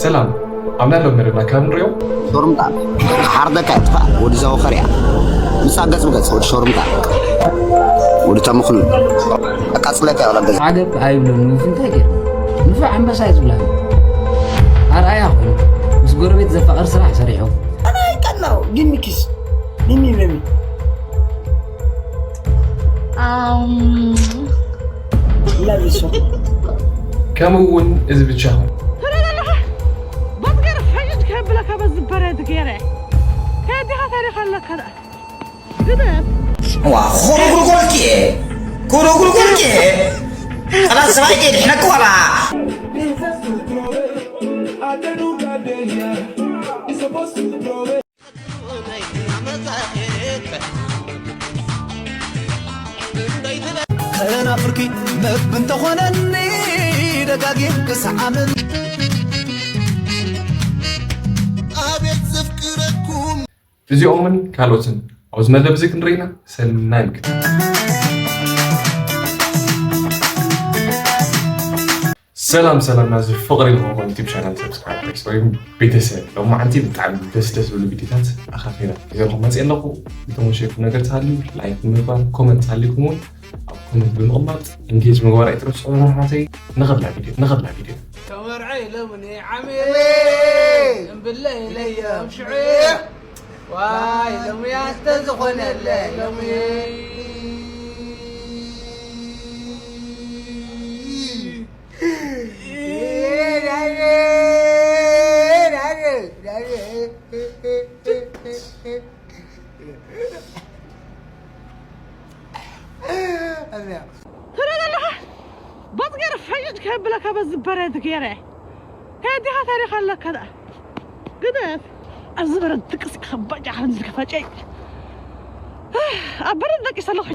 ሰላም። ኣብ ናይ ሎም መደብና ካብ ንሪኦ ሾርምጣ ሓርደካ ይጥፋእ ወዲ ዛወኸርያ ምሳ ገጽ ብገጽ ወዲ ሾርምጣ ወዲ ተምኽሉ ኣቃጽለካ ይብላ ገዛ ዓገብ ኣይብለኒ ውፍ እንታይ ገይሩ ንፉዕ ኣንበሳ እዩ ዝብላ ኣርኣያ ኮይኑ ምስ ጎረቤት ዘፋቐር ስራሕ ሰሪሑ ቀናው ጊሚኪስ ሚሚ ሚሚ Um, love you so ከምኡ እውን እዚ ብቻ ኹን በጥገር ፈጅድ ከብለካ በዝበረ ድገረ ከዲኻ ታሪኽ ኣለካ ግደፍ ዋ ኩሩጉርጎልኪ ኩሩጉርጎልኪ ጠላት ሰብኣይ ከይድሕነኪ ዋላ ከናፍርኪ መግቢ እንተኾነኒ ደጋጊም ክሰዓምን ኣቤት ዘፍቅረኩም እዚኦምን ካልኦትን ኣብዚ መደብ እዚ ክንርኢና ሰናይ ምክት ሰላም ሰላም ናዚ ፍቕሪ ንኸኾን ዩቲብ ቻናል ሰብስክራይብ ቴክስት ወይም ቤተሰብ ሎማዓንቲ ብጣዕሚ ደስ ደስ ዝብሉ ቪዲዮታት ኣኻኺረ ሒዘልኩም መፅእ ኣለኹ። እንተመሸኩም ነገር ተሃልዩ ላይክ ብምግባር ኮመንት ተሃልዩኩም እውን ኣብ ኮመንት ብምቕማጥ እንጌጅ ምግባር ኣይትረስዑ። ሓተይ ንኸብላ ቪዲዮ ንኸብላ ቪዲዮ ተመርዐ ኢሎምኒ ዓመ እምብለ ኢለዮም ሽዑ ዋይ ሎምያ እንተዝኾነለ ሎሚ ትረዳለኻ በጥገር ፈጅድ ከብለካ በዝበረ ድገረ ከዲኻ ታሪኽ ኣለካ ደኣ ግደፍ ኣብዚ በረድ ጥቅስ ከበጃ ከምዚ ከፈጨይ ኣብ በረድ ደቂሰ ኣለኹ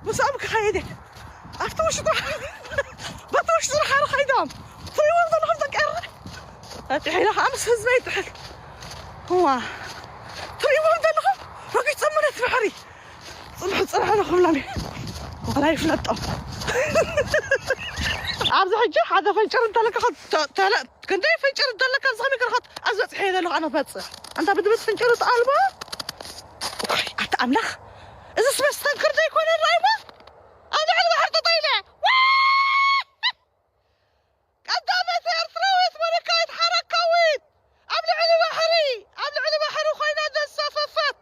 ምስኦም ክኸይድ እየ ኣብቲ ውሽጢ በቲ ውሽጢ ድሓር ኸይዶም ትሪዎም ዘለኹም ደቂ ኤረ ጥሒለ ከዓ ምስ ህዝበይ ጥሕል እዋ ትሪዎም ዘለኹም ረጊፆም መለት ባሕሪ ፅንሑ ፅንሑ ንክብሎም እየ ዋላ ይፍለጦም ኣብዚ ሕጂ ሓደ ፈንጭር እንተለካ ክንደይ ፈንጭር እንተለካ ኣብዚ ከመይ ገርካ ኣብዚ በፅሐ ዘለኹ ኣነ ክበፅሕ ኣንታ ብድብስ ፍንጭር ተኣልቦ ኣታ ኣምላኽ እዚስ መስተንክር ዘይኮነ ራእይሞ ኣብ ልዕሊ ባሕሪ ጠጠው ኢለ ቀዳመት ኤርትራዊት መለካዊት ሓረካዊት ኣብ ልዕሊ ባሕሪ ኣብ ልዕሊ ባሕሪ ኮይና ዘንሳፈፈት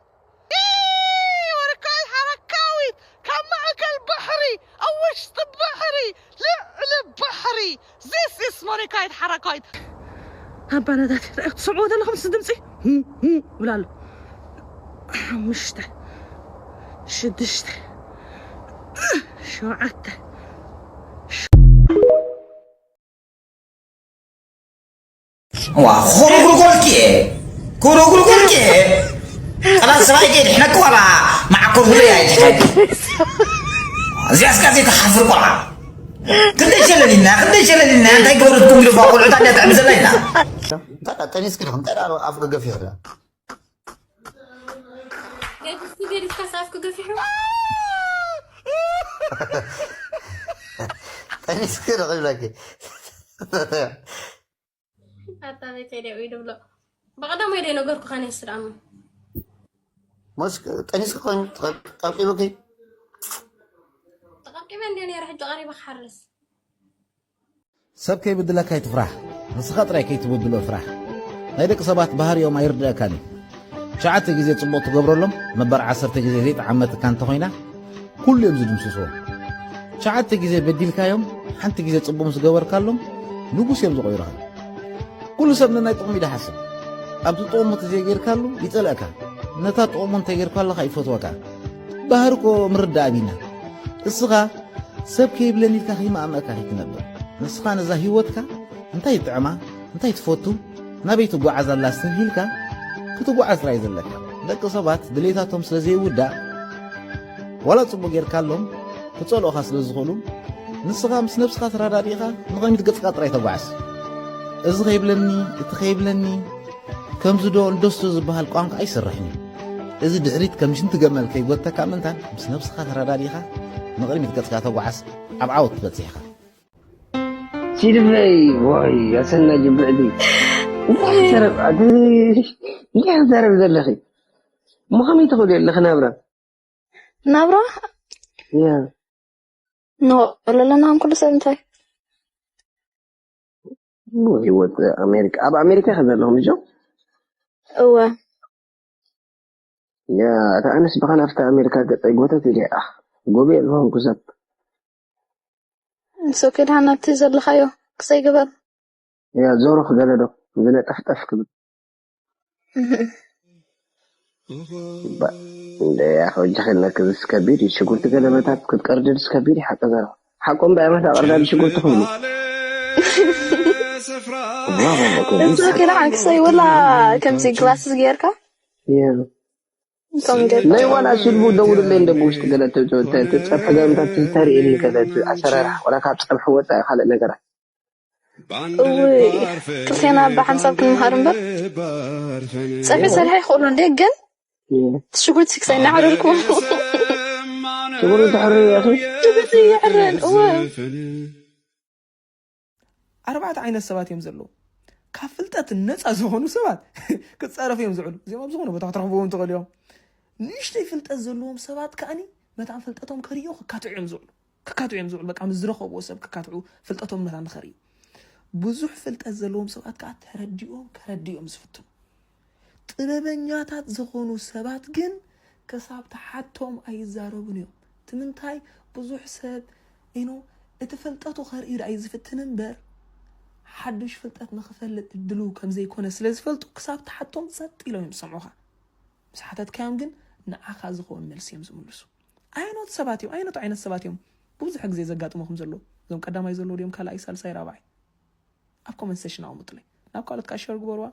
ወርቃይ ሓረካዊት ካብ ማእከል ባሕሪ ኣብ ውሽጢ ባሕሪ ልዕሊ ባሕሪ ዚስ ኢስ ሞኒካይት ሓረካዊት ኣባናታት ትሰምዕዎ ዘለኹም ስ ድምፂ ብላ ኣሎ ሓሙሽተ ሽዱሽተ ሸውዓተ ዋ ኩሩጉርጎልኪ ኩሩጉርጎልኪ ጠላት ሰብኣይ ከይድሕነኪ ዋላ መዓኮር ህለያ ይትኸድ እዚኣስ ጋዜጣ ሓፍር ቆልዓ ክንደይ ሸለሊና ክንደይ ሸለሊና እንታይ ገበረትኩም ኢሉ ቆልዑ ታዲያ ጥዕሚ ዘላ ኢልና ጠኒስክ ዲኹም እንታይ ኣፍ ገፊሕ ገዲፍኩ ገዲፍካስ ኣፍኩ ገፊሑ ጠኒስክ ዲኹ ይብለኪ ኣታ ቤተይ ደው ኢሉ ብሎ ብቐዳማይ ደይ ነገርኩ ኸነ ስዳሙ ሞስ ጠኒስክ ኾን ጠቂብኪ ተቐቂበ እንደ ነረ ሕጂ ቀሪበ ክሓርስ ሰብ ከይብድለካ ኣይትፍራሕ፣ ንስኻ ጥራይ ከይትብድሎ ፍራሕ። ናይ ደቂ ሰባት ባህሪኦም ኣይርድኣካን እዩ። ትሽዓተ ግዜ ጽቡቕ ትገብረሎም፣ መበር ዓሰርተ ግዜ ዘይጠዓመትካ እንተኾይና፣ ኩሉ እዮም ዝድምስስዎ። ትሽዓተ ግዜ በዲልካዮም፣ ሓንቲ ግዜ ጽቡቕ ምስ ገበርካሎም፣ ንጉስ እዮም ዝቖይሩኻ። ኩሉ ሰብ ንናይ ጥቕሙ እዩ ዝሓስብ። ኣብቲ ጥቕሙ እንተዘይጌርካሉ ይጸልእካ፣ ነታ ጥቕሙ እንተጌርካለኻ ይፈትወካ። ባህሪ እኮ ምርዳእ ኣቢና። እስኻ ሰብ ከይብለኒ ኢልካ ከይመኣመእካ ከይትነብር። ንስኻ ነዛ ህይወትካ እንታይ ይጥዕማ፣ እንታይ ትፈቱ፣ ናበይ ትጓዓዝ ኣላ ስተብሂልካ ክትጓዓዝ ጥራይ ዘለካ። ደቂ ሰባት ድሌታቶም ስለ ዘይውዳእ፣ ዋላ ጽቡቕ ጌርካሎም ክጸልኦኻ ስለ ዝኽእሉ፣ ንስኻ ምስ ነብስኻ ተረዳዲእኻ ንቕድሚት ገጽካ ጥራይ ተጓዓዝ። እዚ ከይብለኒ፣ እቲ ከይብለኒ፣ ከምዚ ዶ እንደሱ ዝበሃል ቋንቋ ኣይሰርሕን እዩ። እዚ ድሕሪት ከም ሽንቲ ገመል ከይጎተካ ምእንታን ምስ ነብስኻ ተረዳዲእኻ ንቕድሚት ገጽካ ተጓዓዝ፣ ኣብ ዓወት ትበጽሕ ኢኻ። ሲልቨይ ወይ ኣሰና ጅብዕቲ እንታይ ዘረብ ኣቲ እንታይ ዘረብ ዘለኺ እሞ ከመይ ትኽእሉ ኣለኺ ናብራ ናብራ ያ ንቕዕሉ ኣለና ከም ኩሉ ሰብ እንታይ እሞ ህይወት ኣሜሪካ ኣብ ኣሜሪካ ኢኻ ዘለኹም እጆ እወ ያ እታ ኣነስ ብኻ ናብታ ኣሜሪካ ገጸይ ጎተት ኢለ ኣኽ ጎብየ ዝኾንኩ ሰብ ንሶ ከድሃ ናብቲ ዘለኻዮ ክሰይ ግበር ያ ዞሮ ክገለ ዶ ዝነጠፍጠፍ ክብል እንደ ያኸው ጀኸነክ ዝስ ከቢድ እዩ ሽጉርቲ ገለመታት ክትቀርድድ ዝስ ከቢድ እዩ ሓቂ ዘረባ ሓቆም ብኣመት ኣቅርዳድ ሽጉርቲ ክብሉ እሱ ግን ዓክሰይ ወላ ከምዚ ግላስስ ጌርካ ያ ከም ገ ናይ ዋላ ሽልቡ ደውልለይ እንደ ብውሽጢ ገለ ትጸብሒ ገምታት ተርእየኒ ገለ ኣሰራርሓ ቆላ ካብ ጸብሒ ወፃኢ ካልእ ነገራት እውይ ክልቴና ብሓንሳብ ክንምሃር እምበር ፀብሒ ሰሪሐ ይኽእሉ እንዴ ግን ሽጉርቲ ክሳይ እናዓረርኩ ሽጉርቲ ተሕርር ያኺ ሽጉርቲ ይሕረን እወ ኣርባዕተ ዓይነት ሰባት እዮም ዘለዉ። ካብ ፍልጠት ነፃ ዝኾኑ ሰባት ክፃረፉ እዮም ዝውዕሉ። እዚኦም ኣብ ዝኾነ ቦታ ክትረኽብዎም ትኽእሉ እዮም። ንእሽተይ ፍልጠት ዘለዎም ሰባት ከኣኒ መታን ፍልጠቶም ከርእዩ ክካትዑ እዮም ዝውዕሉ። ክካትዑ እዮም ዝውዕሉ። በቃ ምስ ዝረኸብዎ ሰብ ክካትዑ ፍልጠቶም መታን ንኸርእዩ። ብዙሕ ፍልጠት ዘለዎም ሰባት ከዓ ተረዲኦም ከረድዮም ዝፍትኑ። ጥበበኛታት ዝኾኑ ሰባት ግን ክሳብ ተሓቶም ኣይዛረቡን እዮም። ትምንታይ ብዙሕ ሰብ ኢኖ እቲ ፍልጠቱ ከርእዩ ደኣ እዩ ዝፍትን እምበር ሓዱሽ ፍልጠት ንኽፈልጥ እድሉ ከም ዘይኮነ ስለ ዝፈልጡ ክሳብ ተሓቶም ጸጥ ኢሎም እዮም ዝሰምዑኻ። ምስ ሓተትካዮም ግን ንዓኻ ዝኸውን መልሲ እዮም ዝምልሱ። ኣይኖት ሰባት እዮም፣ ኣይኖት ዓይነት ሰባት እዮም ብዙሕ ግዜ ዘጋጥሞኹም ዘሎ። እዞም ቀዳማይ ዘለዉ ድዮም ካልኣይ፣ ሳልሳይ፣ ራብዓይ? ኣብ ኮመንት ሴሽን ኣቐምጡለይ። ናብ ካልኦት ከዓ ሸር ግበርዋ።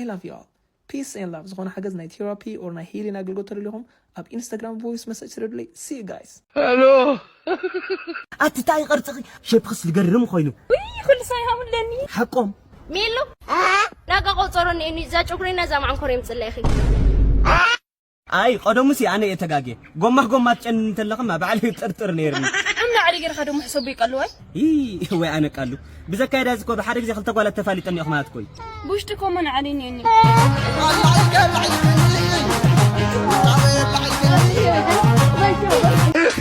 I love you all. Peace and love ዝኾነ ሓገዝ ናይ ቴራፒ or ናይ ሂሊን ኣገልግሎት ተደሊኹም ኣብ ኢንስታግራም ቮይስ መሰጅ ስደዱለይ። See you guys. ኣቲ ታይ ቅርጽኺ ሸፕኽስ ልገርም ኮይኑ ውይ ኩሉ ሳይ ሃሙለኒ ሓቆም ሜሎ ናጋ ቆጸሮ ነኒ እዛ ጨጉሪና እዛ ማዕንኮር የምጽለይኺ ኣይ ቀደሙሲ ኣነ እየ ተጋግየ ጎማህ ጎማ ትጨን እንተለኽማ ባዕለይ ጥርጥር ነይርኒ እምና ዕሊ ገርኻ ደሞ ሕሰቡ ይቀልዋይ ይ ወይ ኣነ ቃሉ ብዘካየዳ ዝኮ ብሓደ ግዜ ክልተ ጓላት ተፋሊጠን እዮም ማለት ኮይ ብውሽጢ ኮመን ዓሊ ነኒ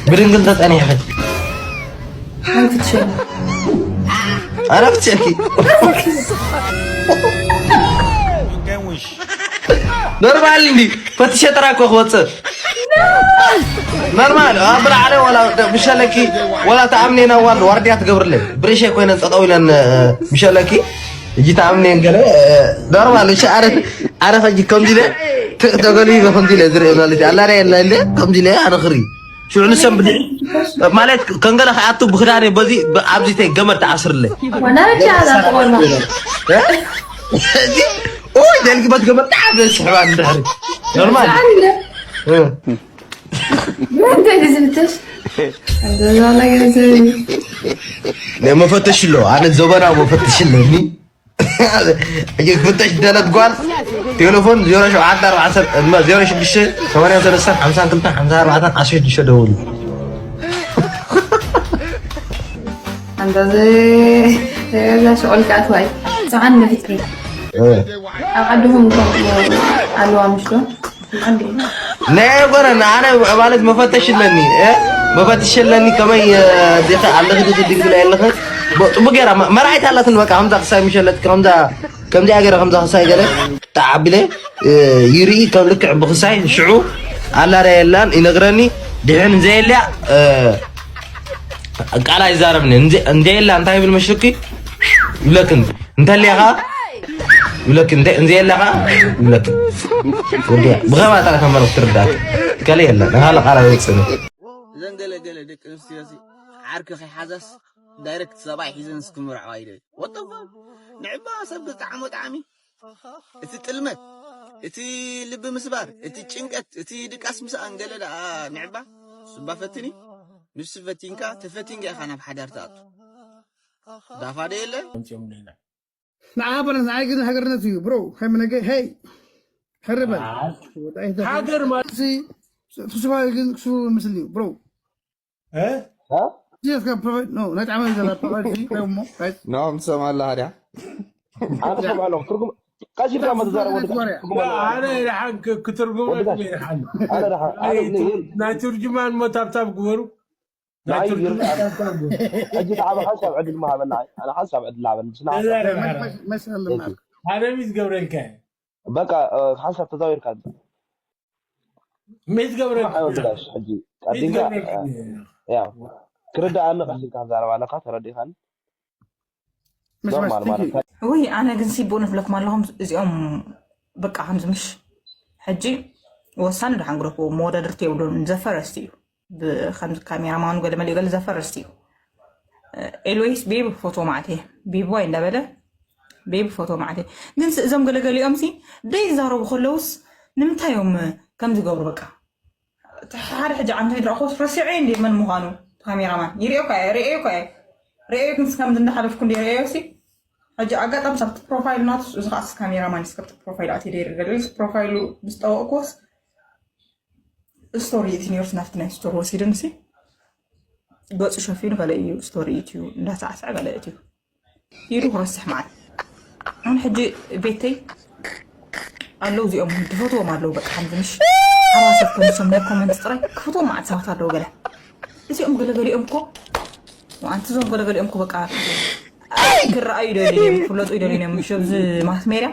ብድንግል ተጸኒሕኺ ሓንቲ ትሸይን ኣረ ብትሸኪ ኖርማል እንዲ ፈትሸ ጥራ እኮ ክወፅእ ኖርማል ኣብ ብላዕለ ወላ ብሸለኪ ወላ ተኣምኔና ዋል ዋርድያ ትገብርለይ ብሬሸይ ኮይነን ጠጠው ኢለን ብሸለኪ እጂ ተኣምኔን ገለ ኖርማል እሺ ኣረ ኣረ ፈጂ ከምዚ ኢለ ተገሊበ ከምዚ ኢለ ዝርኢ ማለት ኣላዳ የላ እንደ ከምዚ ኢለ ኣነ ክርኢ ሽዑ ንሰን ብድ ማለት ከንገለ ከኣቱ ብክዳነ በዚ ኣብዚ ተይ ገመድ ተኣስርለ ወላ ብቻ ኣላ ተቆርባ ኦይ ደልጊ በት ገመድ ተዓበ ስሕባ እንድሕሪ ኖርማል ምን እንደዚህ ብትሽ እንደዛ ነገር መፈተሽ ኣሎ ኣነ ዘበናዊ መፈተሽ ኣለኒ ሕጂ ክትፍተሽ ደለት ጓል ቴሌፎን ዜሮ ሸውዓተ ኣርባዕተ ዜሮ ሽዱሽተ ሰማንያ ሰለስተ ሓምሳ ክልተ ሓምሳ ኣርባዕተ ዓሰርተ ሽዱሽተ ደውሉ እንደዚ እዛ ሽቁል ከኣትዋይ ጽዓን ንፍትሒ ኣብ ዓድኹም ከምኡ ኣለዋ ምሽዶ ናይ ጎረ ኣነ ማለት መፈተሽ ኣለኒ እ? መፈተሽ ኣለኒ ከመይ እ፣ ዲኺ ኣለኺ ዲኺ ድንግል ኣለኺ ብ- ጽቡቅ ገይራ መ- መርዓይት ኣላትን በቃ ከምዛ ክሳይ ምሸለት ከምዛ ከምዚኣ ገይረ ከምዛ ክሳይ ገለ ተዓቢለ እ፣ ይርኢ ከም ልክዕ ብክሳይ ሽዑ ኣላዳ የላን ይነግረኒ ድሕን ዘየልያ እ፣ ቃል ኣይዛረብኒ እንዘ- እንዘየላ እንታይ ይብል መሽልኪ ይብለክን እንተልያ ከዓ ይብለክን እንተ- እንዘየላ ከዓ ይብለክን ወዲያ ብኸማ ጥራሕ ከም መልእኽቲ ትርዳእ ከለ የለን ንኻለ ቃል ኣይወፅእን እዘን ገለ ገለ ደቂ ኣንስትዮ እዚ ዓርኪ ከይሓዛስ ዳይሬክት ሰብኣይ ሒዘን እስክምርዓዋ ይደል ወጠፋ ንዕባ ሰብ ዝጠዓሞ ጣዕሚ እቲ ጥልመት እቲ ልቢ ምስባር እቲ ጭንቀት እቲ ድቃስ ምስኣን ገለ ደኣ ንዕባ ስባ ፈትኒ ንሱ ፈቲንካ ተፈቲንካ ኢኻ ናብ ሓዳር ትኣቱ ዳፋ ደ የለ ንዓበረስ ንዓይ ግን ሃገርነት እዩ ብሮ ሃይመነገ ሄይ ሕርበል ሃገር ማለት ትስባዊ ግን ክሱ ምስል እዩ ብሮ እ ዚስካ ፕሮቫይድ ኖ ናይ ጣዕመ ዘላ ፕሮቫይድ ሲ ከሞ ኖ ምሰማ ኣላ ሃዲያ ኣነ ሰምዕ ኣለኹ ትርጉም ቀሲልካ መተዛረብ ወዲ ትርጉም ኣለዎ ኣነ ይርሓን ክትርጉመልኩም ይርሓን ኣነ ደሓ ኣነ እብለይ ናይ ትርጅማን ሞ ታብታብ ግበሩ ናይ ናይ ትርጅማን ይርሓን ታብታብ ግበሩ ሕጂ ተዓበ ሓንሳብ ዕድል መሃበና ኣነ ሓንሳብ ዕድል ሃበኒ ስና ተዛረብ ሓራ መስል ኣነ ሚስ ገብረልካ በቃ ሓንሳብ ተዛዊርካ ሚስ ገብረልካ ሓወልቲ ጋሽ ሕጂ ሚስ ቀዲምካ ገብረልካ ያ ክርዳኣኒ ቀሲልካ ክዛረብ ኣለካ ተረዲእካኒ ኖርማል ማለት መስመስል ውይ ኣነ ግን ሲቦ ንብለኩም ኣለኹም እዚኦም በቃ ከምዚ ምሽ ሕጂ ወሳኒ ደሓን ግረፍዎ መወዳድርቲ የብሉን ዘፈረስቲ እዩ ከምዚ ካሜራማኑ ገለ መሊኡ ገለ ዘፈረስቲ እዩ ኤልዌይስ ቤብ ፎቶ ማዕተ ቤብ ዋይ እንዳበለ ቤብ ፎቶ ማዕተ ግን እዞም ገለገሊኦም ሲ ደይ ዛረቡ ከለውስ ንምንታይ እዮም ከምዚ ገብሩ በቃ ሓደ ሕጂ ዓንተ ይድረእኮስ ረሲዐ እንዲ መን ምዃኑ ካሜራማን ይርእዮ ኳ ርእዮ ኳ ርእዮ ግን ስካም እንዳሓለፍኩ እንዲ ርእዮ ሲ ሕጂ ኣጋጣሚ ሳብቲ ፕሮፋይል ናቱ እዚ ከዓ ካሜራማን ስከብቲ ፕሮፋይል ኣትየ ደይርኢ ገለስ ፕሮፋይሉ ምስ ጠወቅኩስ ስቶሪ እቲ ኒውዮርክ ናብቲ ናይ ስቶሪ ወሲድን ሲ ገፁ ሸፊኑ ገለ እዩ ስቶሪ ኢትዩ እንዳሳዕስዐ ገለ እትዩ ኢሉ ክረስሕ ማለት ኣነ ሕጂ ቤተይ ኣለዉ እዚኦም ድፈትዎም ኣለዉ በቃ ሓንቲ ምሽ ሓራሰብ ከምሶም ናይ ኮመንት ጥራይ ክፈትዎም ማለት ሰባት ኣለዉ ገለ እዚኦም ገለገሊኦም እኮ ኣንቲ እዞም ገለገሊኦም እኮ በቃ ክረኣዩ ይደልዩ እዮም ክፍለጡ ይደልዩ እዮም ምሽ ኣብዚ ማስ ሜድያ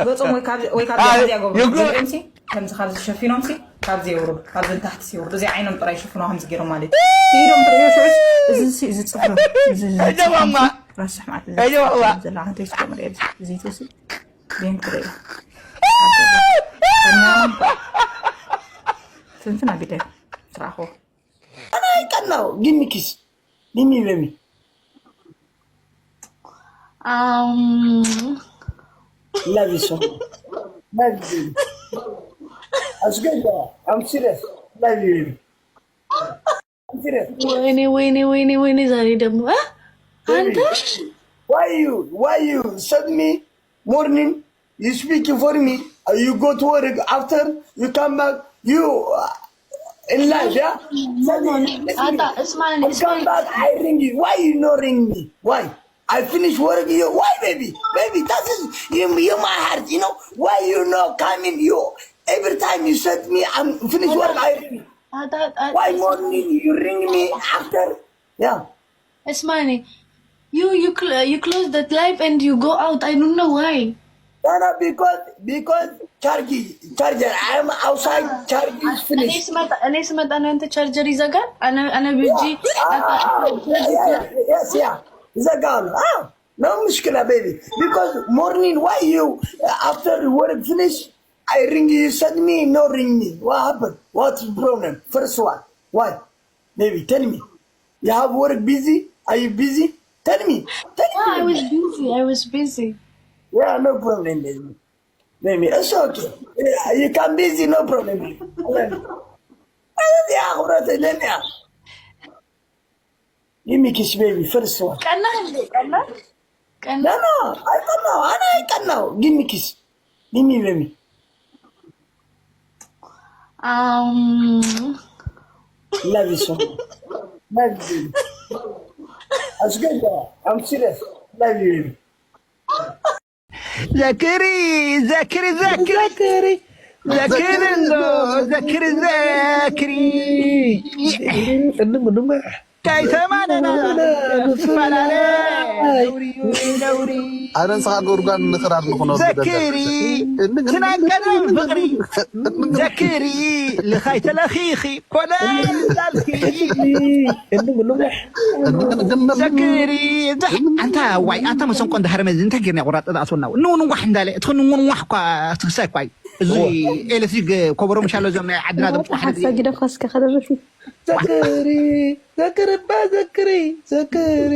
ገፆም ወይ ካብ ወይ ካብ ዚኣ ገብሩ ገሊኦም ሲ ከምዚ ካብዚ ሸፊኖም ሲ ካብዚ የውርዱ ካብዚ ንታሕቲ ሲ የውርዱ እዚ ዓይኖም ጥራይ ይሽፍኖ ከምዚ ገይሮም ማለት እዩ ኢዶም ጥራይ ሽዑስ እዚ ሲ እዚ ፅፍሮ እዚ እዚ እጆም ኣማ ረስሕ ማለት እዚ እጆም ኣማ ዘላ ሓንቲ ስኮ መርያ እዚ እዚ ሲ ቤን ጥራይ ትንትን ኣቢደ ትራኾ Ana ay kanna o gimmi kis gimmi bemi Um, love you so much. Love you. Baby. As good, yeah. I'm serious. Love you. Baby. I'm serious. ወይኔ ወይኔ ወይኔ ወይኔ ዛሬ ደግሞ እ? አንተ Why you why you send me morning? You speak for me. Uh, You go to work after you come back. You uh, in life, yeah. Send me. Listen me. አታ እስማኒ You come back. I ring you. Why you no ring me? Why? I finish work. You why, baby? Baby, that is you. You my heart. You know why you no coming? You every time you send me, I'm finish work. I ring. Why morning you ring me after? Yeah. እስማኒ you you cl- you close that live and you go out. I don't know why. No, no, because because charge charger. I am outside. Charge is እኔ finished. ስመጣ እኔ ስመጣ ነው አንተ ቻርጀር ይዘጋል። አነ አነ ብጂ Yes, yeah. Is that gone? Ah, no, mushkila, baby. Because morning, why you after work finish? I ring you, send me, no ring me. What happened? What's the problem? First one, why? Baby, tell me. You have work busy? Are you busy? Tell me. Tell No, I me. was busy. I was busy. Yeah, no problem, baby. Baby, it's okay. Yeah, you can busy, no problem. Baby. Yeah, let me out. Give me kiss, baby, first one. ቀና እንዴ ቀና ቀና No, no, I don't know. I don't know. Give me kiss. Give me, baby. Um, Love you so much. Love you, baby. That's good, yeah. I'm serious. Love you, baby. ዘክሪ ዘክሪ ዘክሪ ዘክሪ እንዶ ዘክሪ ዘክሪ እንም እንም ከይተማነና ንፈላለ ነውሪ እዩ ነውሪ ኣነ ንስኻ ጎድጓድ ንኽራር ንኹኖ ዘክሪ ትናቀደም ፍቅሪ ዘክሪ ልኻይ ተለኺኺ ኮነ እንዳልኪ እንም እንም ዘክሪ ዘሕ ኣንታ ዋይ ኣንታ መሰንቆ እንዳሃረመ እንታይ ጌርና ቁራጥ ዝኣስወና ንውንዋሕ እንዳለ እቲ ንውንዋሕ እኳ ትክሳይ እኳ እዩ እዚ ኤሌክትሪክ ኮበሮ ምሻሎ እዞም ናይ ዓድና ዞም ጭዋሕ ሓሳ ግደፋ እስከ ከደርፊ። ዘክሪ ዘክሪ እባ ዘክሪ ዘክሪ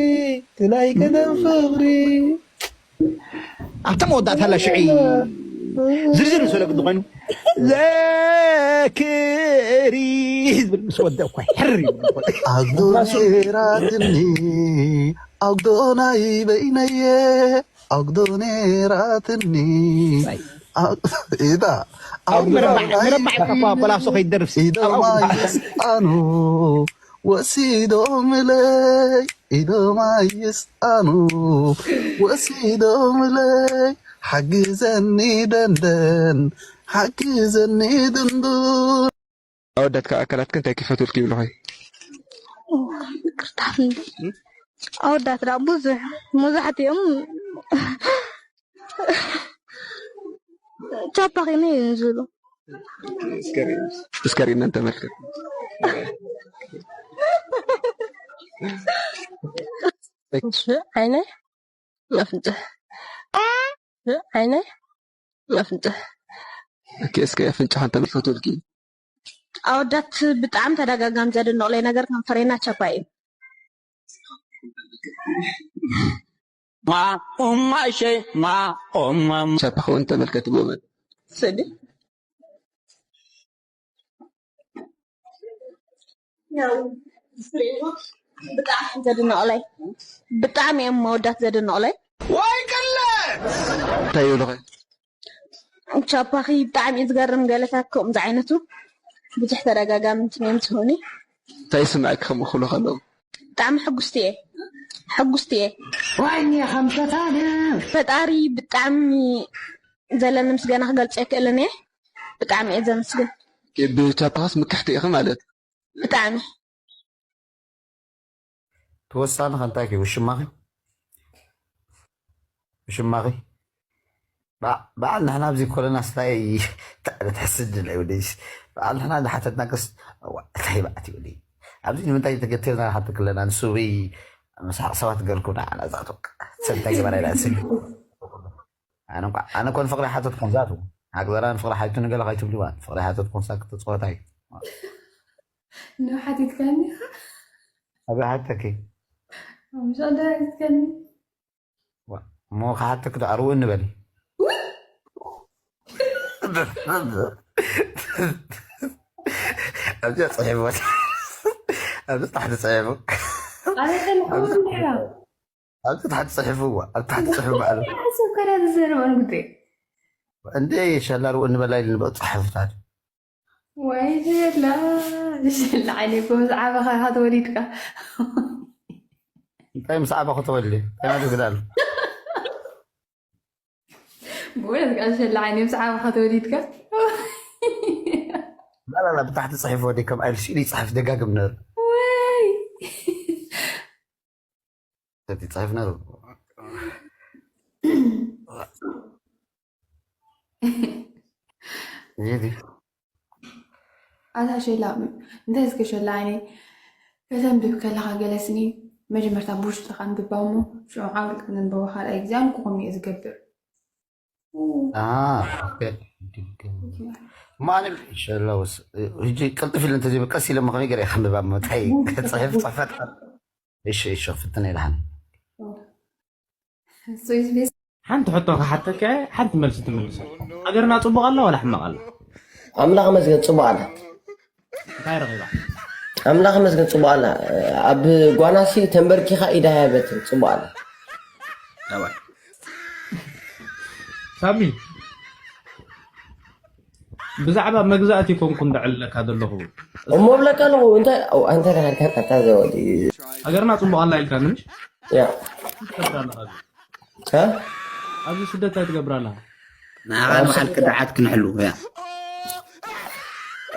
ትናይ ቀደም ፍቅሪ ኣብታ መወዳእታ ላ ሽዒ ዝርዝር ምስ ወለቅ ዝኾኑ ዘክሪ ዝብል ምስ ወደ እኳ ሕር ይብል። ኣግዶ ነይራትኒ ኣግዶ ናይ በይነየ ኣግዶ ነይራትኒ ኢዳ ኣብ ምርባዕ ምርባዕ እኳ በላሶ ከይደርስ ኢዶማ ይስኣኑ ወሲዶምለይ ኢዶማ ይስኣኑ ወሲዶምለይ ሓግዘኒ ደንደን ሓግዘኒ ድንዱን ኣወዳት ካብ ኣካላትክን እንታይ ክፈትውልኪ ይብልኹ? ይቅርታ ክንዲ ኣወዳት ዳ ብዙሕ መብዛሕትኦም ቻፓ ኺነ እዮም ዝብሉ። እስከ ሪእና እንተመልከት እሺ ዓይነ ኣፍንጭ ዓይነ ኣፍንጭ ኦኬ እስከ ኣፍንጫ እንተመልከትልኪ ኣወዳት ብጣዕሚ ተደጋጋሚ ዘድንቕለይ ነገር ከንፈረይ ናቸባ እዩ። ማ ኦማ እሸ ማ ኦማ ቻፓ ክውን ተመልከት ጎበዝ ስእሊ ብጣዕሚ እዮም ዘድንቕለይ። ብጣዕሚ እዮም መወዳት ዘድንቕለይ። ወይ ቅለት እንታይ ይብልኸ ቻፓኺ ብጣዕሚ እዩ ዝገርም። ገለታት ከምዚ ዓይነቱ ብዙሕ ተደጋጋሚ እንትን እዮም ዝህቡኒ። እንታይ ይስምዐኪ ከምኡ ክብሉ ከለዉ ብጣዕሚ ሕጉስቲ እየ ሕጉስቲ እየ። ዋኛ ከምተታነ ፈጣሪ ብጣዕሚ ዘለኒ ምስጋና ክገልጾ ኣይክእልን እየ። ብጣዕሚ እየ ዘመስግን። ብቻፓስ ምክሕቲ ኢኺ ማለት ብጣዕሚ ትወሳኒ ከንታይ ውሽማኺ ውሽማኺ በዓል ንሕና ኣብዚ ኮለና ስታይ ተሕስድ ናይ ወደይስ በዓል ንሕና ዝሓተትና ከስ እንታይ በዓት ይወደይ ኣብዚ ንምንታይ ተገቲርና ንሓት ክለና ንሱበይ ምሳሕ ሰባት ገርኩ ንዓና ዛቱ ሰንታይ ገበራ ኢላ ስል ኣነ ኮን ፍቅሪ ሓተትኩም ዛቱ ሃግዘራ ንፍቅሪ ሓይቱ ንገለ ካይትብልዋ ፍቅሪ ሓተትኩም ሳክ ተፅወታይ ንሓቲትካኒ ኣበይ ሓተኪ ምሻ ሓቲትካኒ እሞ ክሓተክ ዶ ኣርው እንበል ኣብዚኣ ፅሒፎ ኣብዚ ታሕቲ ፅሒፉ ኣብዚ ታሕቲ ፅሒፍዋ ኣብ ታሕቲ ፅሒፉ በዓል ሰብ ከዳ ዝዘርበን ጉዳይ እንደ ሸላ ርኡ እንበላ ኢሉ ንበ ፅሓፍታት ወይ ሸላ ሸላ ዓይነ እኮ ምስ ዓበኻ ኢኻ ተወሊድካ እንታይ ምስ ዓበኹ ተወልደ እንታይ ማለት ግዳሉ ብእውነት ቃል ሸላ ዓይነ ምስ ዓበኻ ተወሊድካ ላላላ ብታሕቲ ፅሒፍ ወደ ከም ኣይል ስኢሉ ይፅሓፍ ደጋግም ነሩ ወይ እቲ ፅሕፍ ነሩ ኣታ ሸላ እንታይ እስከ ሸላ ዓይነ ከተንብብ ከለኻ ገለ ስኒ መጀመርታ ብውሽጥኻ ኣንብባ እሞ ሽዑ ዓውልቅ ነንበቦ ካልኣይ ግዜ ኣንኩኹም እየ ዝገብር ማንም ሸላውስ ህጂ ቅልጥፍ ኢለ እንተዘይበ ቀስ ኢለ ከመይ ገይረ ከንብባ ምታይ ክፅሕፍ ፅሕፈት እሺ እሺ ፍትን ኢልሃን ስዊስ ቤት ሓንቲ ሕቶ ክሓተካ እየ፣ ሓንቲ መልሲ ትምልሰል። ሃገርና ጽቡቕ ኣላ ዋላ ሕማቕ ኣላ? ኣምላኽ መስገን ጽቡቕ ኣላ። እንታይ ረኺባ? ኣምላኽ መስገን ጽቡቕ ኣላ። ኣብ ጓናሲ ተንበርኪኻ ኢዳ ሃበትን ጽቡቕ ኣላ። ሳሚ ብዛዕባ መግዛእቲ ኮንኩ እንዳዕልለካ ዘለኹ እሞ ብለካ ኣለኹ እንታይ እንታይ ናሃድካ ኣታ ዘወዲ ሃገርና ጽቡቕ ኣላ ኢልካ ንምሽ ያ ትገብር ኣለኻ እ ኣብዚ ስደት እንታይ ትገብር ኣለኻ ንዓኻ ንባዕልካ ደሓት ክንሕሉ እያ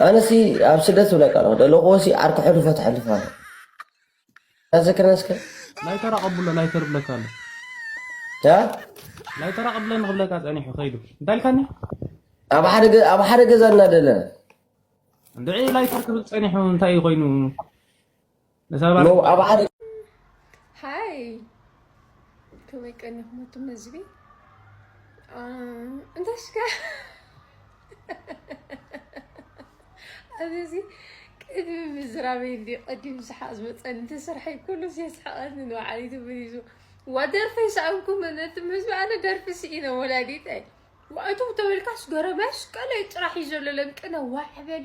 ኣነሲ ኣብ ስደት ብለካ ኣለኹ ደለኹ ወሲ ዓርኩ ሕልፎ ትሕልፍ ኣሎ ኣዘክረን እስከ ላይተር ኣቐብሎ ላይተር ብለካ ኣሎ ያ ላይተር ኣቐብለኒ ክብለካ ጸኒሑ ከይዱ እንታይ ኢልካኒ ኣብ ሓደ ገ- ኣብ ሓደ ገዛ እናደለና እንድዒ ላይተር ክብል ጸኒሑ እንታይ እዩ ኮይኑ ነሳባ ኖ ኣብ ሓደ ሃይ ከመይ ቀኒኹም ኣቱም ህዝቢ እንታይ ሽካ ኣብዚ ቅድሚ ምዝራበይ እንዲ ቀዲም ሰሓቕ ዝመፀኒ እንተሰርሐይ ኩሉ የስሕቐኒ ንባዕለይ ተመሊሱ። ዋ ደርፊ ይሰኣንኩም ነትም ህዝቢ ኣነ ደርፊ ስኢነ ወላዲተይ ዋእቱ ተበልካስ ገረመስ ቀለይ ጥራሕ እዩ ዘሎ ለንቅነ ዋዕበል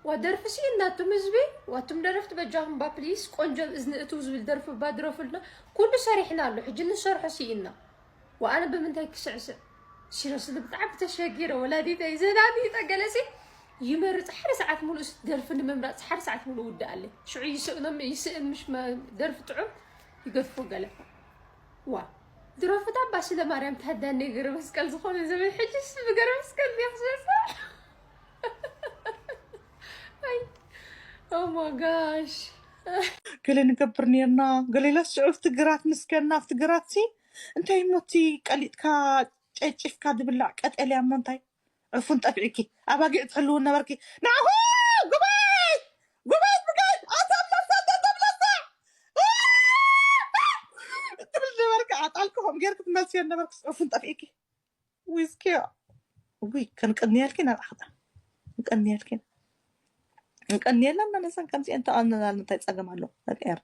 ዋ ደርፊ ስኢን ናቱም ህዝቢ ዋቱም ደረፍቲ በጃኹም ባ ፕሊስ ቆንጆ እዝኒ እትው ዝብል ደርፊ ባድረፉልና ኩሉ ሰሪሕና ኣሎ ሕጂ ንሰርሖ ስኢና ወኣነ ብምንታይ ክስዕስዕ ሲረስሊ ብጣዕሚ ተሸጊረ ወላዲተይ ዘናኒ ጠገለሲ ይመርፅ ሓደ ሰዓት ሙሉእ ደርፊ ንምምራፅ ሓደ ሰዓት ሙሉእ ውዳእ ኣለይ ሽዑ ይስእኖም ይስእን ምሽ ደርፊ ጥዑም ይገድፎ ገለ ዋ ድሮ ፍታ ባስለ ማርያም ታዳነይ ገረ መስቀል ዝኾነ ዘበን ሕጅስ ብገረ መስቀል ዲያ ክስዕስዕ ኣይ ኦማጋሽ ገለ ንገብር ነርና ገሌላስ ሽዑ ኣብቲ ግራት ምስከና ኣብቲ ግራት ሲ እንታይ ሞቲ ቀሊጥካ ጨጭፍካ ድብላዕ ቀጠልያ እሞ እንታይ ዕፉን ጠፊዒኪ ኣባጊዕ ትሕልው ነበርኪ ናኹ ጉባይ ጉባይ ብጋይ ኣተብለሰ ተብለሰ ትብል ነበርኪ ኣጣልክኹም ጌርክ ትመልስዮ ነበርክስ ዕፉን ጠፊዒኪ ዊዝኪዮ ውይ ከንቀንየልኪ ናብ ዓኽታ ንቀንየልኪ ንቀንየለን መለሰን ከምዚአን ተቐንናል እንታይ ፀገም ኣሎ ደቂ ኤር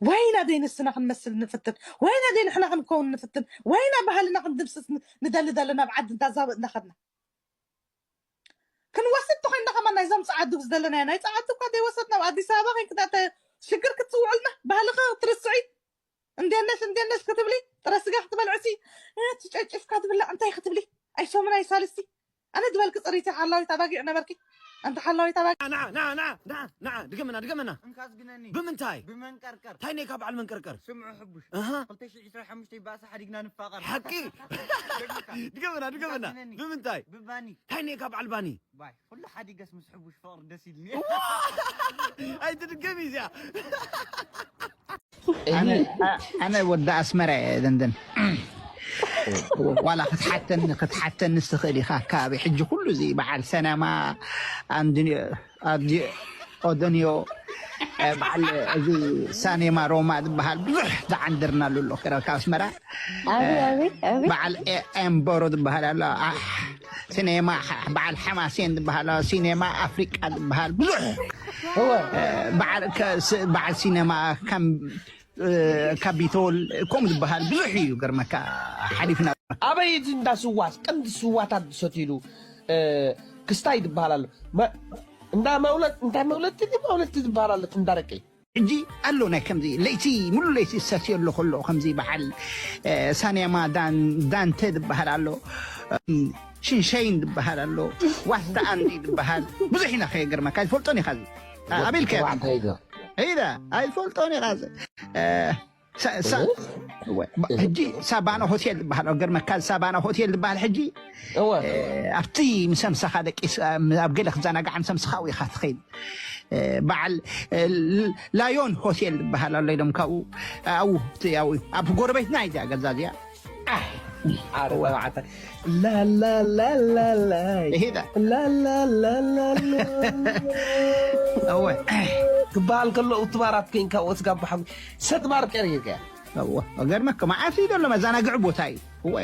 ወይና ደይ ንስና ክንመስል ንፍትን ወይና ደይ ንሕና ክንከውን ንፍትን ወይና ባህልና ክንድምስስ ንደሊ ዘለና ኣብ ዓዲ እንዳዛበ እናኸድና ክንወስድ ተኮይንና ከማ ናይዞም ፀዓዱ ዝደለናዮ ናይ ፀዓዱ እኳ ዘይወሰድና ኣብ ኣዲስ ኣበባ ኮይንክና ሽግር ክትፅውዕልና ባህልኺ ክትርስዒ እንዴት ነሽ እንዴት ነሽ ክትብሊ ጥረ ስጋ ክትበልዕሲ ትጨጭፍካ ትብላ እንታይ ክትብሊ ኣይሶምን ኣይሳልስቲ ኣነ ዝበልክ ፅሪቲ ሓላዊት ኣባጊዕ ነበርኪ ኣንቲ ሓላዊት ኣባጊዕ ንዓ ንዓ ንዓ ንዓ ንዓ ድገመና ድገመና እንካ ዝግነኒ ብምንታይ ብመንቀርቀር እንታይ ነካ በዓል መንቀርቀር ስምዑ ሕቡሽ ኣሃ ክልተ ሽሕ ዕስራን ሓሙሽተን ይበኣሳ ሓዲግና ንፋቐር ሓቂ ድገመና ድገመና ግነኒ። ብምንታይ ብባኒ እንታይ ነካ በዓል ባኒ ባይ ኩሉ ሓዲገስ ምስ ሕቡሽ ፍቕሪ ደስ ኢልኒ ኣይትድገሚ እዚኣ ኣነ ኣነ ወዲ ኣስመራ እየ ደንደን ዋላ ክትሓተኒ ክትሓተኒ ትኽእል ኢኻ ኣከባቢ ሕጂ ኩሉ እዚ በዓል ሰነማ ኣንድንዮ ኣዲ ኦደንዮ በዓል እዚ ሳኔማ ሮማ ዝበሃል ብዙሕ ተዓንድርናሉ ኣሎ ክረካ ኣስመራ ኣበይ ኣበይ ኣበይ በዓል ኤምቦሮ ዝበሃል ኣሎ ኣሕ ሲኔማ በዓል ሓማሴን ዝበሃል ኣሎ ሲኔማ ኣፍሪቃ ዝበሃል ብዙሕ በዓል ከ- ስ- በዓል ሲኔማ ከም ካፒቶል ከምኡ ዝበሃል ብዙሕ እዩ ገርመካ ሓሊፍና ኣበይ እቲ እንዳ ስዋስ ቀንዲ ስዋታት ዝሰትሉ ክስታይ ዝበሃል ኣሎ መ- እንዳ መውለት እንታይ መውለቲ ድዩ መውለቲ ዝበሃል ኣሎ እቲ እንዳ ደቀይ ሕጂ ኣሎ ናይ ከምዚ ለይቲ ሙሉ ለይቲ ዝሰትዮ ኣሎ ከሎ ከምዚ በዓል ሳኔማ ዳንተ ዝበሃል ኣሎ ሽንሸይን ዝበሃል ኣሎ ዋስታ ኣንዲ ዝበሃል ብዙሕ ኢና ከየገርመካ ይፈልጦን ኢኻ ኣበልከ ኢዳ ኣይፈልጦን ኢኻ ሕጂ ሳባና ሆቴል ዝበሃል ገርመካ ሳባና ሆቴል ዝበሃል ሕጂ ኣብቲ ምሰምሰኻ ደቂ ኣብ ገለ ክዘናጋዕ ምሰምስኻ ኢኻ ትኸይድ በዓል ላዮን ሆቴል ዝበሃል ኣሎ ኢሎም ካብኡ ኣብኡ ኣብኡ ኣብ ጎረቤትና እያ ገዛ እዚኣ ኣረ ተባዕታይ ላላላላላ ሄዳ ላላላላላ እወ ክበሃል ከሎ እትባራት ኮይንካ ወስጋ ባሓ ሰትባር ቀሪርካ እወ ገርመካ መዓት እዩ ዘሎ መዘናግዒ ቦታ እዩ እወ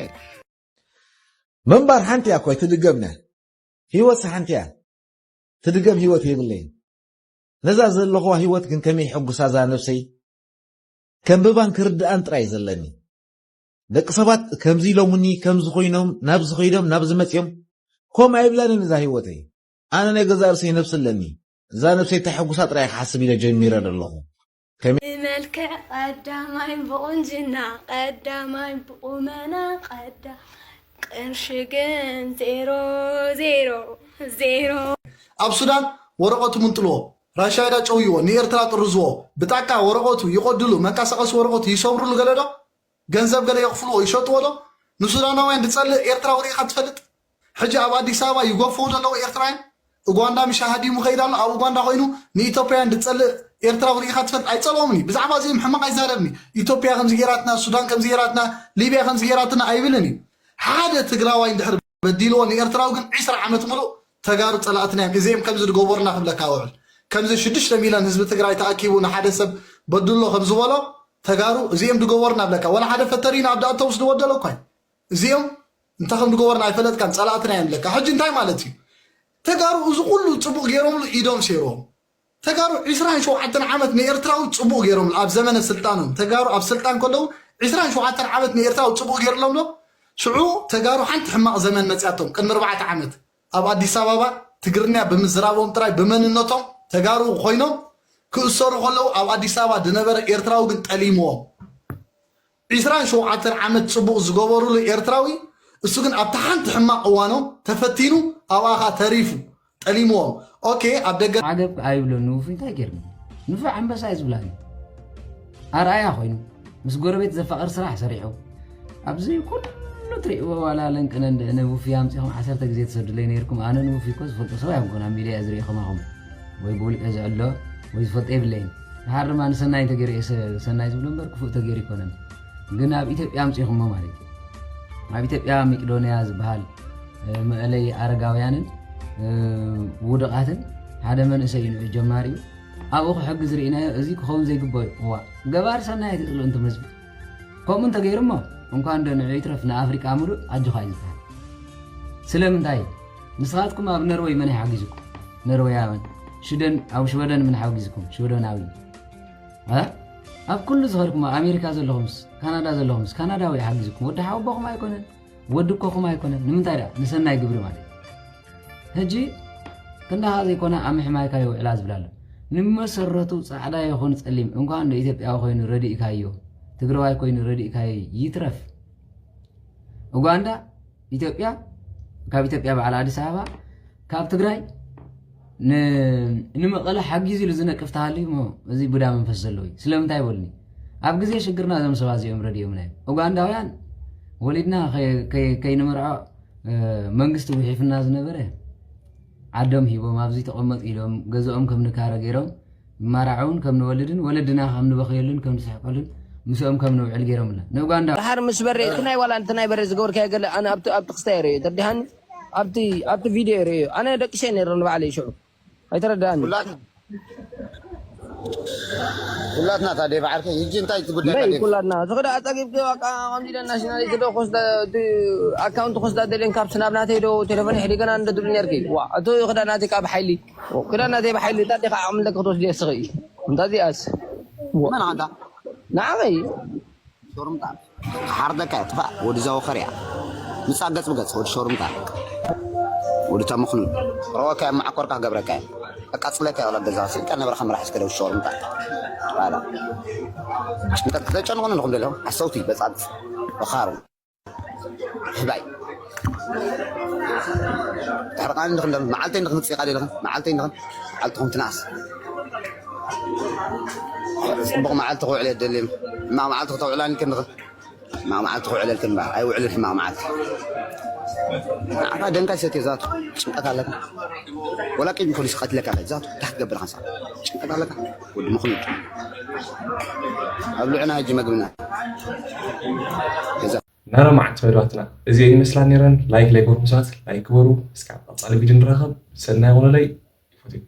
ምንባር ሓንቲ እያ እኮ ኣይትድገምና ህይወት ሓንቲ እያ ትድገም ህይወት የብለይን ነዛ ዘለኹዋ ህይወት ግን ከመይ ሕጉሳ እዛ ነብሰይ ከንብባን ክርድኣን ጥራይ ዘለኒ ደቂ ሰባት ከምዚ ኢሎምኒ ከምዚ ኮይኖም ናብዚ ኮይኖም ናብዚ መፅዮም ከምኡ ኣይብላንን እዛ ህይወተይ ኣነ ናይ ገዛ ርእሰይ ነብሲ ኣለኒ እዛ ነብሰይ ተሐጉሳ ጥራይ ክሓስብ ኢለ ጀሚረ ዘለኹ ብመልክዕ ቀዳማይ ብቁንጅና ቀዳማይ ብቁመና ቀዳ ቅርሺ ግን ዜሮ ዜሮ ዜሮ ኣብ ሱዳን ወረቐቱ ምንጥልዎ ራሻይዳ ጨውይዎ ንኤርትራ ጥርዝዎ ብጣቃ ወረቐቱ ይቆድሉ መንቀሳቀሲ ወረቐቱ ይሰብሩሉ ገለ ዶ ገንዘብ ገለ የኽፍልዎ ይሸጥዎ ዶ ንሱዳናውያን ዝጸልእ ኤርትራዊ ርኢኻ ትፈልጥ ሕጂ ኣብ ኣዲስ ኣበባ ይጎፍው ዘለዉ ኤርትራውያን ኡጋንዳ ምሽ ሃዲሙ ከይድ ኣሎ ኣብ ኡጋንዳ ኮይኑ ንኢትዮጵያን ዝጸልእ ኤርትራዊ ርኢኻ ትፈልጥ ኣይጸልኦምን እዩ ብዛዕባ እዚኦም ሕማቕ ኣይዛረብኒ ኢትዮጵያ ከምዚ ጌራትና ሱዳን ከምዚ ጌራትና ሊብያ ከምዚ ጌራትና ኣይብልን እዩ ሓደ ትግራዋይ እንድሕር በዲልዎ ንኤርትራዊ ግን ዒስራ ዓመት ሙሉእ ተጋሩ ጸላእትና እዮም እዚኦም ከምዚ ዝገበሩና ክብለካ ውዕል ከምዚ ሽዱሽተ ሚልዮን ህዝቢ ትግራይ ተኣኪቡ ንሓደ ሰብ በድሎ ከም ዝበሎ ተጋሩ እዚኦም ዝገበሩና ብለካ ወላ ሓደ ፈተሪና ኣብ ዳእተውስ ዝወደሎ እኳ እዩ እዚኦም እንታይ ከም ዝገበሩና ኣይፈለጥካን ጸላእትና እዮም ብለካ ሕጂ እንታይ ማለት እዩ ተጋሩ እዚ ኩሉ ጽቡቕ ገይሮምሉ ኢዶም ሴሮም። ተጋሩ ዕስራን ሸውዓተን ዓመት ንኤርትራዊ ጽቡቕ ገይሮምሉ ኣብ ዘመነ ስልጣኖም። ተጋሩ ኣብ ስልጣን ከለዉ ዕስራን ሸውዓተን ዓመት ንኤርትራዊ ጽቡቕ ገይርሎም ዶ? ሽዑ ተጋሩ ሓንቲ ሕማቕ ዘመን መጽያቶም። ቅድሚ ኣርባዕተ ዓመት ኣብ ኣዲስ ኣበባ ትግርኛ ብምዝራቦም ጥራይ ብመንነቶም ተጋሩ ኮይኖም ክእሰሩ ከለዉ ኣብ ኣዲስ ኣበባ ዝነበረ ኤርትራዊ ግን ጠሊምዎም። ዕስራን ሸውዓተን ዓመት ጽቡቕ ዝገበሩሉ ኤርትራዊ እሱ ግን ኣብታ ሓንቲ ሕማቕ እዋኖም ተፈቲኑ ኣብኣ ኸኣ ተሪፉ ጠሊምዎም። ኦኬ ኣብ ደገ ዓገብ ኣይብሎን። ንውፉይ እንታይ ገይርኒ? ንፉዕ ኣንበሳ እዩ ዝብላኒ። ኣርኣያ ኮይኑ ምስ ጎረቤት ዘፋቕር ስራሕ ሰሪሑ ኣብዚ ኩሉ ትሪእዎ ዋላ ለንቅነ እንድዕነ ውፉይ ኣምፂኹም ዓሰርተ ግዜ ትሰዱለይ ነይርኩም። ኣነ ንውፉይ እኮ ዝፈልጦ ሰብ ኣይኮንኩን ኣብ ሚድያ እየ ዝርኢ ከማኹም ወይ ብውልቀ ዝዕሎ ወይ ዝፈልጦ የብለይን። ድሓር ድማ ንሰናይ እንተገይሩ እየ ሰ- ሰናይ ዝብሎ እምበር ክፉእ ተገይሩ ኣይኮነን። ግን ኣብ ኢትዮጵያ ኣምፂኹሞ ማለት እዩ። ኣብ ኢትዮጵያ መቄዶንያ ዝበሃል መእለይ ኣረጋውያንን ውዱቓትን ሓደ መንእሰይ እዩ ንዑ ጀማሪ እዩ። ኣብኡ ክሕግዝ ርኢናዮ። እዚ ክኸውን ዘይግባእ እዩ። እዋ ገባር ሰናይ ኣይትፅልኡ እንቶም ህዝቢ ከምኡ እንተገይሩ እሞ እንኳን ዶ ንዑ ይትረፍ ንኣፍሪቃ ሙሉእ ኣጆኻ እዩ ዝበሃል። ስለምንታይ ንስኻትኩም ኣብ ነርወይ መን ይሓጊዙኩም? ነርወያውያን ሽደን ኣብ ሽወደን ምን ሓጊዝኩም ሽወደናዊ እ? ኣብ ኩሉ ዝኸድኩም ኣብ ኣሜሪካ ዘለኹምስ ካናዳ ዘለኹምስ ካናዳዊ ሓጊዝኩም ወዲ ሓወቦኹም ኣይኮነን ወዲ ኮኹም ኣይኮነን ንምንታይ ዳ ንሰናይ ግብሪ ማለት ሕጂ ክንዳኻ ዘይኮነ ኣብ ምሕማይካ ይውዕላ ዝብላ ኣሎ ንመሰረቱ ፃዕዳ ይኹን ፀሊም እንኳን ንኢትዮጵያዊ ኮይኑ ረዲእካዮ ትግራዋይ ኮይኑ ረዲእካዮ ይትረፍ ኡጋንዳ ኢትዮጵያ ካብ ኢትዮጵያ በዓል ኣዲስ ኣበባ ካብ ትግራይ ንመቐለ ሓጊዙ ኢሉ ዝነቅፍ ተሃልዩ ሞ እዚ ቡዳ መንፈስ ዘለዎ እዩ ስለምንታይ በሉኒ ኣብ ግዜ ሽግርና እዞም ሰባት እዚኦም ረድዮምና እዮም ኡጋንዳውያን ወሊድና ከይንምርዖ መንግስቲ ውሒፍና ዝነበረ ዓዶም ሂቦም ኣብዚ ተቐመጡ ኢሎም ገዝኦም ከም ንካረ ገይሮም ማራዐውን ከም ንወልድን ወለድና ከም ንበኽየሉን ከም ንስሕቀሉን ምስኦም ከም ንውዕል ገይሮምና ንኡጋንዳ ድሓር ምስ በሬ እቲ ናይ ዋላ እቲ ናይ በሬ ዝገበርካዮ ገለ ኣነ ኣብቲ ኣብቲ ክስታይ ርእዮ ተርዲሃኒ ኣብቲ ኣብቲ ቪድዮ ርእዮ ኣነ ደቂሰ ነይረ ንባዕለይ ሽዑ ኣይተረዳኣኒ ኩላትና ታዲያ ባዕልከ ሕጂ እንታይ ትጉዳይ በይ ኩላትና ዝኽዳ ኣጸጊብኪ በቃ ከምዚ ኢለ ናሽናሊቲ ዶ ክወስዳ ኣካውንት ክወስዳ ደልየን ካብ ስናብ ናተይ ዶ ቴሌፎን ይሕዲ ገና እንደ ትብሉ ነርኪ ዋ እቶ ይኽዳ ናተይ ካብ ሓይሊ ክዳና ዘይብሓይሊ እንታይ ዲኻ ዓቕሚ ኣለካ ክትወስድ የስኺ እንታይ እዚኣስ መን ኣንታ ንዓኸይ ሾርምጣ ሓርደካ ጥፋእ ወዲ ዘወኸርያ ምጻ ገጽ ብገጽ ወዲ ሾርምጣ ወዲ ተምኽኑ ረወካ ማዕኮርካ ገብረካ ኣቃጽለካ ወላ ገዛ ስልካ ነበረ ከም ራሕስ ከደው ሾርምጣ ባላ ጭንቀት ከተጨንቑን ኣለኹም ደለኹም ሓሰውቲ በጻብጽ ወኻሩ ሕባይ ተሕርቃኒ እንድኽን ደም መዓልተይ እንድኽን ክፅኢኻ ደለኽን መዓልተይ እንድኽን መዓልትኹም ትንኣስ ፅቡቕ መዓልቲ ክውዕል የደልም ሕማቕ መዓልቲ ክተውዕላኒ ክንድኽን ሕማቕ መዓልቲ ክውዕለልክን እምበር ኣይውዕልን ሕማቕ መዓልቲ ንዓኻ ደንካ ይሰትዮ ዛቱ ጭንቀት ኣለካ ወላ ቂም ይኹን ይስቐትለካ ዛቱ እንታይ ክትገብር ኸንሳ ጭንቀት ኣለካ ወዲ ምኹኑድ ኣብ ልዕና ሕጂ መግብና ናረማዕ ተበድባትና እዚአን ይመስላ ነይረን ላይክ ለይጎርምሳት ላይክ ግበሩ እስካብ ቀፃሊ ቪድዮ ንራኸብ ሰናይ ሆነለይ ይፈትዩ